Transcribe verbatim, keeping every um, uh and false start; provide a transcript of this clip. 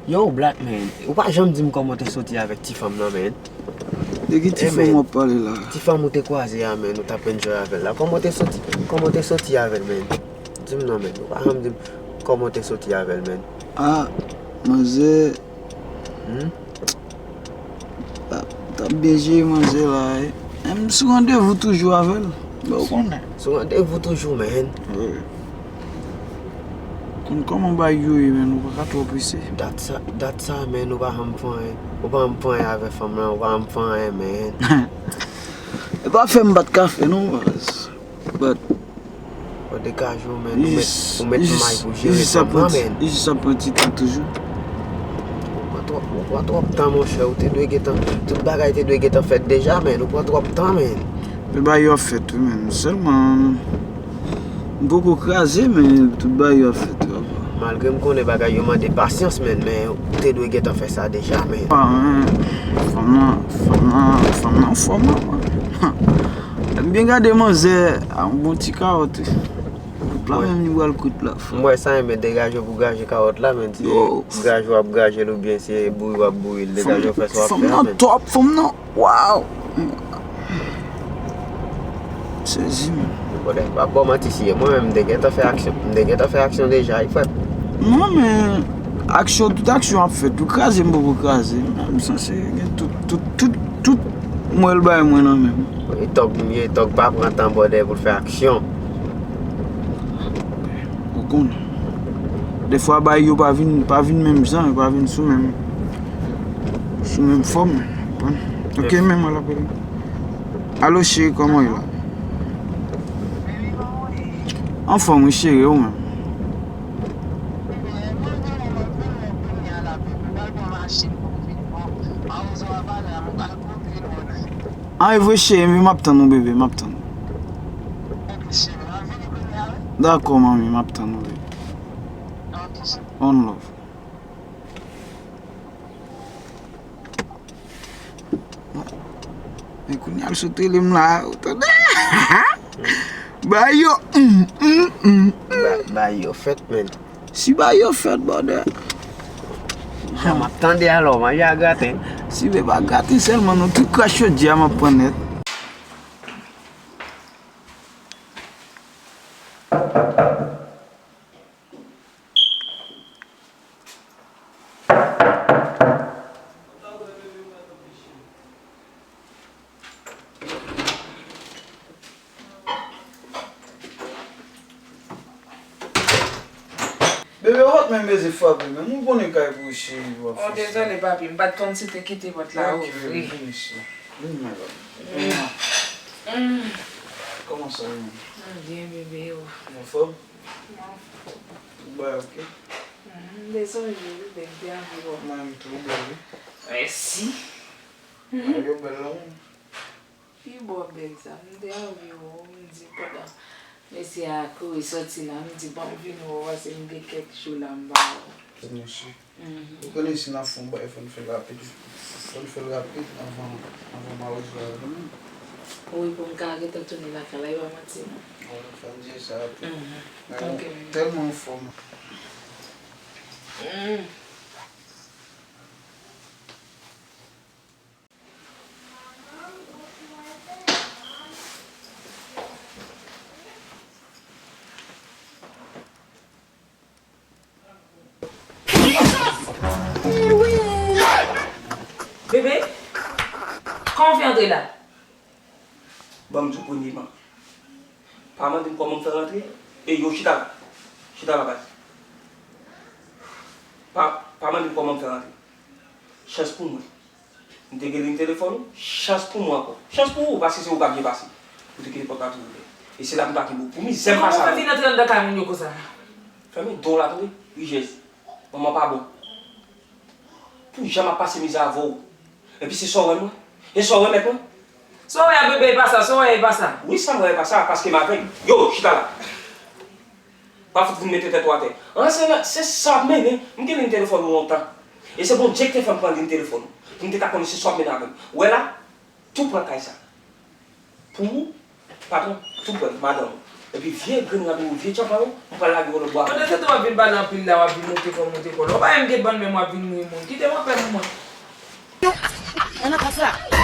Yo, Black, man, ou pa janm di m kòman w te soti avèk ti fanm nan, man. De ki ti fanm w ap pale la? Ti fanm ou te kwaze a, man, ou t ap enjoy avè l la. Kòman w te soti, kòman w te soti avè l, man? Di m non, man. Ou pa janm di m kòman w te soti avè l, man. Ah, manzè. Hmm? T ap, t ap byen jere manzè la, wi. M sou randevou toujou avè l. Men ou konnen. Sou randevou toujou, man. Wi. Konn kòman bagay yo ye, man, ou pa ka twò prese. Dat sa, dat sa, man, ou pa janm fè anyen. Ou pa janm fè anyen avè fanm lan, ou pa janm fè anyen, man. E pa fè m bat kafe, non, baz. But Ou degaje w, man. Ou met, ou met may pou jere fanm nan, man. Li jis ap pran ti tan toujou. Ou pran twòp, ou pran twòp tan, monchè. Ou te dwe gentan, tout bagay te dwe gentan fèt deja, man. Ou pran twòp tan, man. Men bagay yo ap fèt wi, man. Sèlman, m poko kraze, men tout bagay yo ap fèt wi, papa. Malgre m konnen bagay yo mande pasyans, man, men ou te dwe gentan fè sa deja, man. Ah, man. Fanm nan, fanm nan, fanm nan fò, man. Lè m byen gade manzè, a yon bon ti kawòt wi. Kout la menm li pral kout la. M wè sa, men degaje w pou graje kawòt la, men se graje w ap graje l oubyen se bouri w ap bouri l, degaje w fè sa w ap fè a, men. Fanm nan top, fanm nan, waw. M sezi, men. Bòdè, pa ba w manti, si e mwen menm, m te gentan fè aksyon, m te gentan fè aksyon deja, wi, frè. Non, men aksyon, tout aksyon ap fèt, ou kraze m poko kraze, m sanse gen tout, tout, tout, tout m wè l bay mwen nan men m. E tòg m ye, tòg pa pran tan bòdè pou l fè aksyon. Ou konnen. Defwa bagay yo pa vin, pa vin menm jan, yo pa vin sou menm, sou menm fòm, ou konprann? Ok, men mwen l ap rele. Alo cheri, kòman w ye la? Anfòm wi cheri, ou menm? An e vre cheri, m ap tann ou bebe, m ap tann ou. Dakò manmi, m ap tann ou bebe. One love. Men kounye a l sot rele m la, ou tande? Ba yo, mm, mm, mm. Ba, ba yo fèt, men. Si ba yo fèt, bòdè. Jan m ap tande alò, manje a graten. Si men pa graten sèlman, non, tout kras chodyè a m ap pran nèt. Bebe, ou pa t menm bezwen frape, men ou konnen kay pou cheri w ap fè sa. Oh, dezole, papi, m pa t konn si w te kite pòt la ouvri. Ok, bebe, vin isit. Vin, my love. Mm. Kòman sa ye, man? M byen, bebe, e ou? Ou anfòm? Tout bagay ok? M te sonje w wi, bèl, m te anvi wè w. Mwen menm tou, bèl wi. Mèsi. Bagay yo bèl la wi. Pi bò bèl sa, m te anvi wè w, m di pandan mesye a kouri sòti la, m di ban m vin wè w, paske m gen kèk jou la m pa wè w. Mèsi. Mhm. Ou konnen si n ap fè yon bagay, fò n fè l rapid. Fò n fè l rapid anvan, anvan mawozo a vini. Wi, pou m ka gentan tounen lakay la, e pa manti non. Wi, fò n di sa rapid. Mhm. Men ok, ou tèlman anfòm. Mhm. Bebe, kòman w fè antre la? Ban m di w premyèman. Pa mande m kòman m fè rantre. E yo, chita la. Chita la, baz. Pa, pa mande m kòman m fè rantre. Chans pou mwen. M te gen liy telefòn ou, chans pou mwen ankò. Chans pou ou, paske se ou k ap byen pase. Ou te kite pòt la tou ouvè. E se la m pa kenbe w pou mizè m pase avè w. Kòman w fè vin antre anndan kay moun yo konsa? Fèmen do w la tande, rijès. Manman pa bon. Pou jan m ap pase mizè avè w. Epi se sa w wè m wè? E sa w wè mèt mwen? Sa w wè a bebe e pa sa, sa w wè e pa sa. Wi, sa m wè e pa sa, paske m avèg. Yo, chita la. Pa fout vin mete tèt ou atè. An, se nan, se sa w ap mennen. M gen liy telefòn ou lontan. E se Bondye ki te fè m pran liy telefòn ou. Pou m te ka konnen se sa w ap mennen avè m. Ou wè la, tou pran kay sa. Pou ou, patwon, tou pran l, madanm ou. Epi vye grenn rad ou, vye tchapa ou, ou pral lage yo nan bwa. Pandan se tan w ap vin pale anpil la, w ap vin monte kò, monte kò. Lè w pa menm gen bann menm w ap vin ri moun. Kite m ap fè moun. An nan klas la.